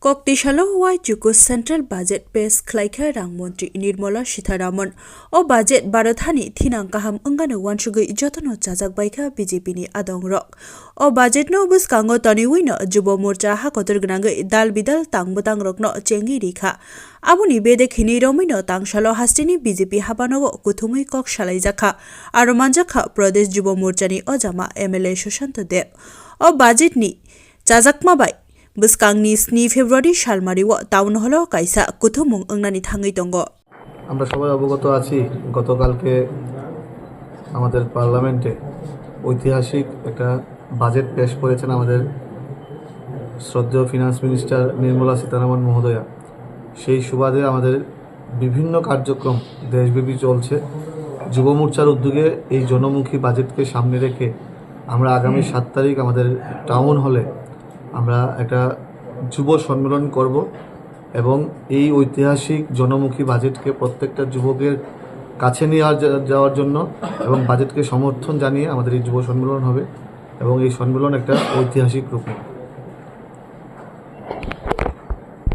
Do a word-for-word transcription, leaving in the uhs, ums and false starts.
Koktisalo waichuku Central Budget pass khlaikha Rang Montri Nirmala Sitharaman. O budget Bharat hani thinang kaham wngano wansugwi jotono chajak baikha B J P ni adongrok. O budget no bwskango toniwino Jubo Morcha hakotor gwnangwi dal bidal tang bwtangrokno chengwi rikha. Aboni bedek hinwi romwino tangsalo hasteni B J P habanogo kuthumwi kok salaijakha. Aro manjakha Pradesh Jubo Morchani ojama M L A Sushanta Deb. O budget ni chajakma bai bwskangni sni February salmario town hall-o kaisa kuthumung wngnani thangwi tongo. আমরা সবাই অবগত আছি, গতকালকে আমাদের পার্লামেন্টে ঐতিহাসিক একটা বাজেট পেশ করেছেন আমাদের শ্রদ্ধেয় ফিনান্স মিনিস্টার নির্মলা সীতারামন মহোদয়া। সেই সুবাদে আমাদের বিভিন্ন কার্যক্রম দেশব্যাপী চলছে। যুব মোর্চার উদ্যোগে এই জনমুখী বাজেটকে সামনে রেখে আমরা আগামী সাত তারিখ আমাদের টাউন হলে আমরা একটা যুব সম্মেলন করব এবং এই ঐতিহাসিক জনমুখী বাজেটকে প্রত্যেকটা যুবকের কাছে নিয়ে আর যা-, যাওয়ার জন্য এবং বাজেটকে সমর্থন জানিয়ে আমাদের এই যুব সম্মেলন হবে এবং এই সম্মেলন একটা ঐতিহাসিক রূপ নেবে।